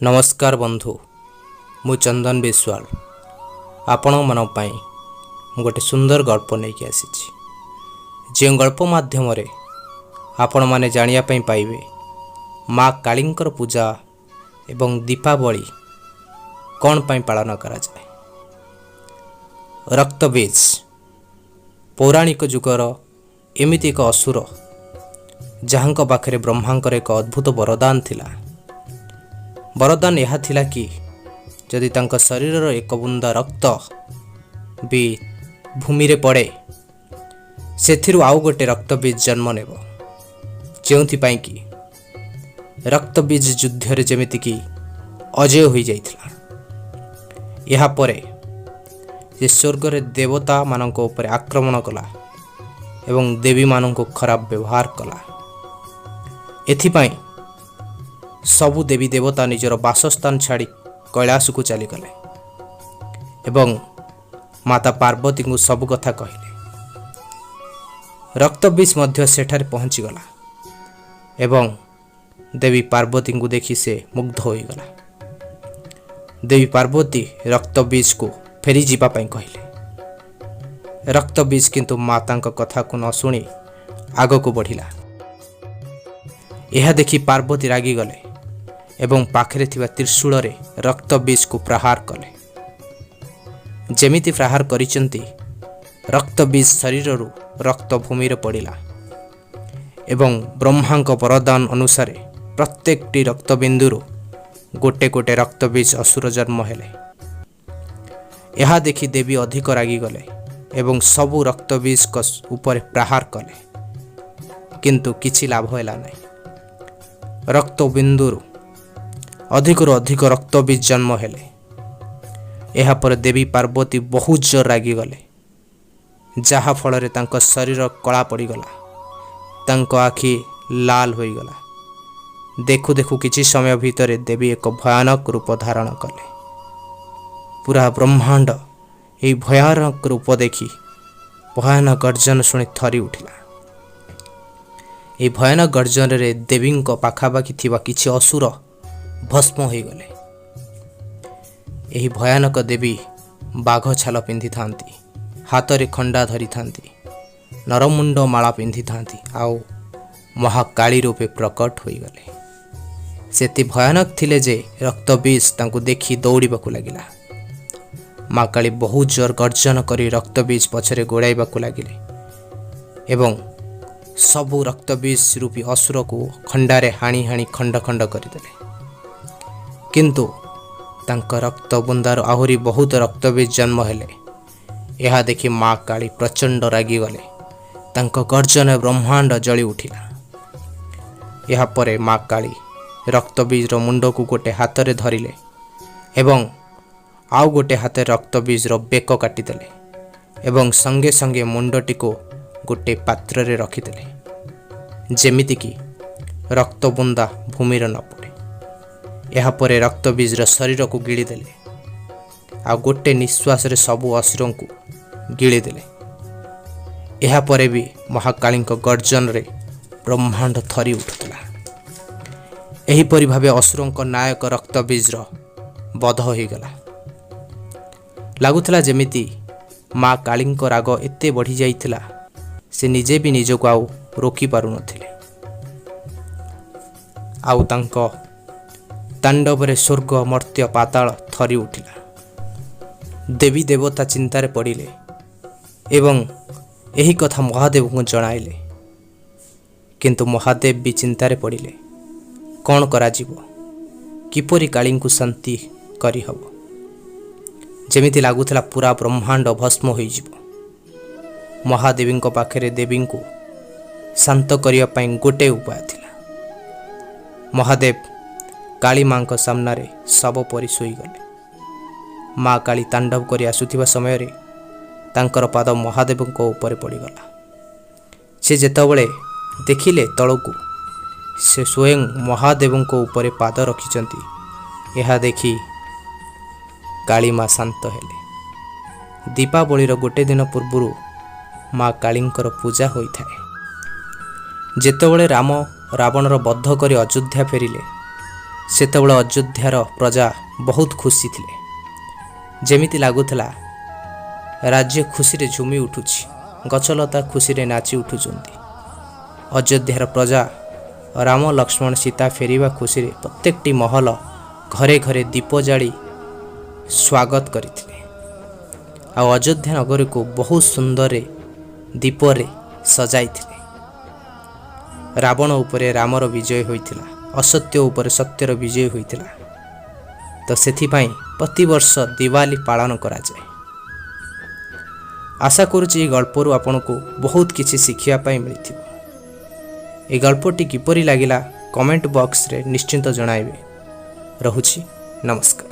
ନମସ୍କାର ବନ୍ଧୁ, ମୁଁ ଚନ୍ଦନ ବିଶ୍ୱାଳ। ଆପଣମାନଙ୍କ ପାଇଁ ମୁଁ ଗୋଟେ ସୁନ୍ଦର ଗଳ୍ପ ନେଇକି ଆସିଛି, ଯେଉଁ ଗଳ୍ପ ମାଧ୍ୟମରେ ଆପଣମାନେ ଜାଣିବା ପାଇଁ ପାଇବେ ମା କାଳୀଙ୍କର ପୂଜା ଏବଂ ଦୀପାବଳି କ'ଣ ପାଇଁ ପାଳନ କରାଯାଏ। ରକ୍ତବୀଜ ପୌରାଣିକ ଯୁଗର ଏମିତି ଏକ ଅସୁର, ଯାହାଙ୍କ ପାଖରେ ବ୍ରହ୍ମାଙ୍କର ଏକ ଅଦ୍ଭୁତ ବରଦାନ ଥିଲା। ବରଦାନ ଏହା ଥିଲା କି ଯଦି ତାଙ୍କ ଶରୀରର ଏକ ବୁନ୍ଦା ରକ୍ତ ବି ଭୂମିରେ ପଡ଼େ, ସେଥିରୁ ଆଉ ଗୋଟେ ରକ୍ତବୀଜ ଜନ୍ମ ନେବ, ଯେଉଁଥିପାଇଁ କି ରକ୍ତବୀଜ ଯୁଦ୍ଧରେ ଯେମିତିକି ଅଜେୟ ହୋଇଯାଇଥିଲା। ଏହାପରେ ସେ ସ୍ୱର୍ଗରେ ଦେବତାମାନଙ୍କ ଉପରେ ଆକ୍ରମଣ କଲା ଏବଂ ଦେବୀମାନଙ୍କୁ ଖରାପ ବ୍ୟବହାର କଲା। ଏଥିପାଇଁ ସବୁ ଦେବୀ ଦେବତା ନିଜର ବାସସ୍ଥାନ ଛାଡ଼ି କୈଳାସକୁ ଚାଲିଗଲେ ଏବଂ ମାତା ପାର୍ବତୀଙ୍କୁ ସବୁ କଥା କହିଲେ। ରକ୍ତବୀଜ ମଧ୍ୟ ସେଠାରେ ପହଞ୍ଚିଗଲା ଏବଂ ଦେବୀ ପାର୍ବତୀଙ୍କୁ ଦେଖି ସେ ମୁଗ୍ଧ ହୋଇଗଲା। ଦେବୀ ପାର୍ବତୀ ରକ୍ତବୀଜକୁ ଫେରିଯିବା ପାଇଁ କହିଲେ। ରକ୍ତବୀଜ କିନ୍ତୁ ମାତାଙ୍କ କଥାକୁ ନ ଶୁଣି ଆଗକୁ ବଢ଼ିଲା। ଏହା ଦେଖି ପାର୍ବତୀ ରାଗିଗଲେ ଏବଂ ପାଖରେ ଥିବା ତ୍ରିଶୂଳରେ ରକ୍ତବୀଜକୁ ପ୍ରହାର କଲେ। ଯେମିତି ପ୍ରହାର କରିଛନ୍ତି, ରକ୍ତବୀଜ ଶରୀରରୁ ରକ୍ତ ଭୂମିରେ ପଡ଼ିଲା ଏବଂ ବ୍ରହ୍ମାଙ୍କ ବରଦାନ ଅନୁସାରେ ପ୍ରତ୍ୟେକଟି ରକ୍ତବିନ୍ଦୁରୁ ଗୋଟେ ଗୋଟେ ରକ୍ତବୀଜ ଅସୁର ଜନ୍ମ ହେଲେ। ଏହା ଦେଖି ଦେବୀ ଅଧିକ ରାଗିଗଲେ ଏବଂ ସବୁ ରକ୍ତବୀଜଙ୍କ ଉପରେ ପ୍ରହାର କଲେ, କିନ୍ତୁ କିଛି ଲାଭ ହେଲା ନାହିଁ। ରକ୍ତବିନ୍ଦୁରୁ ଅଧିକରୁ ଅଧିକ ରକ୍ତବୀଜ ଜନ୍ମ ହେଲେ। ଏହାପରେ ଦେବୀ ପାର୍ବତୀ ବହୁତ ଜୋର ରାଗିଗଲେ, ଯାହାଫଳରେ ତାଙ୍କ ଶରୀର କଳା ପଡ଼ିଗଲା, ତାଙ୍କ ଆଖି ଲାଲ ହୋଇଗଲା। ଦେଖୁ ଦେଖୁ କିଛି ସମୟ ଭିତରେ ଦେବୀ ଏକ ଭୟାନକ ରୂପ ଧାରଣ କଲେ। ପୁରା ବ୍ରହ୍ମାଣ୍ଡ ଏହି ଭୟାନକ ରୂପ ଦେଖି, ଭୟାନକ ଗର୍ଜନ ଶୁଣି ଥରି ଉଠିଲା। ଏହି ଭୟାନକ ଗର୍ଜନରେ ଦେବୀଙ୍କ ପାଖାପାଖି ଥିବା କିଛି ଅସୁର ଭସ୍ମ ହୋଇଗଲେ। ଏହି ଭୟାନକ ଦେବୀ ବାଘ ଛାଲ ପିନ୍ଧିଥାନ୍ତି, ହାତରେ ଖଣ୍ଡା ଧରିଥାନ୍ତି, ନରମୁଣ୍ଡ ମାଳା ପିନ୍ଧିଥାନ୍ତି ଆଉ ମହାକାଳୀ ରୂପେ ପ୍ରକଟ ହୋଇଗଲେ। ସେତେ ଭୟାନକ ଥିଲେ ଯେ ରକ୍ତବୀଜ ତାଙ୍କୁ ଦେଖି ଦୌଡ଼ିବାକୁ ଲାଗିଲା। ମା କାଳୀ ବହୁତ ଜୋର ଗର୍ଜନ କରି ରକ୍ତବୀଜ ପଛରେ ଗୋଡ଼ାଇବାକୁ ଲାଗିଲେ ଏବଂ ସବୁ ରକ୍ତବୀଜ ରୂପୀ ଅସୁରକୁ ଖଣ୍ଡାରେ ହାଣି ହାଣି ଖଣ୍ଡ ଖଣ୍ଡ କରିଦେଲେ। କିନ୍ତୁ ତାଙ୍କ ରକ୍ତ ବୁନ୍ଦାରୁ ଆହୁରି ବହୁତ ରକ୍ତବୀଜ ଜନ୍ମ ହେଲେ। ଏହା ଦେଖି ମା କାଳୀ ପ୍ରଚଣ୍ଡ ରାଗିଗଲେ। ତାଙ୍କ ଗର୍ଜନ ବ୍ରହ୍ମାଣ୍ଡ ଜଳି ଉଠିଲା। ଏହାପରେ ମା କାଳୀ ରକ୍ତବୀଜର ମୁଣ୍ଡକୁ ଗୋଟେ ହାତରେ ଧରିଲେ ଏବଂ ଆଉ ଗୋଟେ ହାତରେ ରକ୍ତବୀଜର ବେକ କାଟିଦେଲେ ଏବଂ ସଙ୍ଗେ ସଙ୍ଗେ ମୁଣ୍ଡଟିକୁ ଗୋଟେ ପାତ୍ରରେ ରଖିଦେଲେ, ଯେମିତିକି ରକ୍ତବୁନ୍ଦା ଭୂମିରେ ନ ପଡ଼େ। ଏହାପରେ ରକ୍ତବୀଜର ଶରୀରକୁ ଗିଳିଦେଲେ ଆଉ ଗୋଟେ ନିଶ୍ୱାସରେ ସବୁ ଅସୁରଙ୍କୁ ଗିଳିଦେଲେ। ଏହାପରେ ବି ମହାକାଳୀଙ୍କ ଗର୍ଜନରେ ବ୍ରହ୍ମାଣ୍ଡ ଥରି ଉଠୁଥିଲା। ଏହିପରି ଭାବେ ଅସୁରଙ୍କ ନାୟକ ରକ୍ତବୀଜର ବଧ ହୋଇଗଲା। ଲାଗୁଥିଲା ଯେମିତି ମା କାଳୀଙ୍କ ରାଗ ଏତେ ବଢ଼ିଯାଇଥିଲା, ସେ ନିଜେ ବି ନିଜକୁ ଆଉ ରୋକି ପାରୁନଥିଲେ ଆଉ ତାଙ୍କ ତାଣ୍ଡବରେ ସ୍ୱର୍ଗ, ମର୍ତ୍ତ୍ୟ, ପାତାଳ ଥରି ଉଠିଲା। ଦେବୀ ଦେବତା ଚିନ୍ତାରେ ପଡ଼ିଲେ ଏବଂ ଏହି କଥା ମହାଦେବଙ୍କୁ ଜଣାଇଲେ। କିନ୍ତୁ ମହାଦେବ ବି ଚିନ୍ତାରେ ପଡ଼ିଲେ, କ'ଣ କରାଯିବ, କିପରି କାଳୀଙ୍କୁ ଶାନ୍ତି କରିହେବ? ଯେମିତି ଲାଗୁଥିଲା ପୁରା ବ୍ରହ୍ମାଣ୍ଡ ଭସ୍ମ ହୋଇଯିବ। ମହାଦେବୀଙ୍କ ପାଖରେ ଦେବୀଙ୍କୁ ଶାନ୍ତ କରିବା ପାଇଁ ଗୋଟେ ଉପାୟ ଥିଲା। ମହାଦେବ କାଳୀ ମାଙ୍କ ସାମ୍ନାରେ ଶବ ପରି ଶୋଇଗଲେ। ମା କାଳୀ ତାଣ୍ଡବ କରି ଆସୁଥିବା ସମୟରେ ତାଙ୍କର ପାଦ ମହାଦେବଙ୍କ ଉପରେ ପଡ଼ିଗଲା। ସେ ଯେତେବେଳେ ଦେଖିଲେ ତଳକୁ, ସେ ସ୍ୱୟଂ ମହାଦେବଙ୍କ ଉପରେ ପାଦ ରଖିଛନ୍ତି। ଏହା ଦେଖି କାଳୀ ମା ଶାନ୍ତ ହେଲେ। ଦୀପାବଳିର ଗୋଟେ ଦିନ ପୂର୍ବରୁ ମା କାଳୀଙ୍କର ପୂଜା ହୋଇଥାଏ। ଯେତେବେଳେ ରାମ ରାବଣର ବଧ କରି ଅଯୋଧ୍ୟା ଫେରିଲେ, ସେତେବେଳେ ଅଯୋଧ୍ୟାର ପ୍ରଜା ବହୁତ ଖୁସି ଥିଲେ। ଯେମିତି ଲାଗୁଥିଲା ରାଜ୍ୟ ଖୁସିରେ ଝୁମି ଉଠୁଛି, ଗଛଲତା ଖୁସିରେ ନାଚି ଉଠୁଛନ୍ତି। ଅଯୋଧ୍ୟାର ପ୍ରଜା ରାମ, ଲକ୍ଷ୍ମଣ, ସୀତା ଫେରିବା ଖୁସିରେ ପ୍ରତ୍ୟେକଟି ମହଲ ଘରେ ଘରେ ଦୀପ ଜାଳି ସ୍ୱାଗତ କରିଥିଲେ ଆଉ ଅଯୋଧ୍ୟା ନଗରୀକୁ ବହୁତ ସୁନ୍ଦରରେ ଦୀପରେ ସଜାଇଥିଲେ। ରାବଣ ଉପରେ ରାମର ବିଜୟ ହୋଇଥିଲା, ଅସତ୍ୟ ଉପରେ ସତ୍ୟର ବିଜୟ ହୋଇଥିଲା। ତ ସେଥିପାଇଁ ପ୍ରତିବର୍ଷ ଦିୱାଲି ପାଳନ କରାଯାଏ। ଆଶା କରୁଛି ଏହି ଗଳ୍ପରୁ ଆପଣଙ୍କୁ ବହୁତ କିଛି ଶିଖିବା ପାଇଁ ମିଳିଥିବ। ଏହି ଗଳ୍ପଟି କିପରି ଲାଗିଲା, କମେଣ୍ଟ ବକ୍ସରେ ନିଶ୍ଚିନ୍ତ ଜଣାଇବେ। ରହୁଛି, ନମସ୍କାର।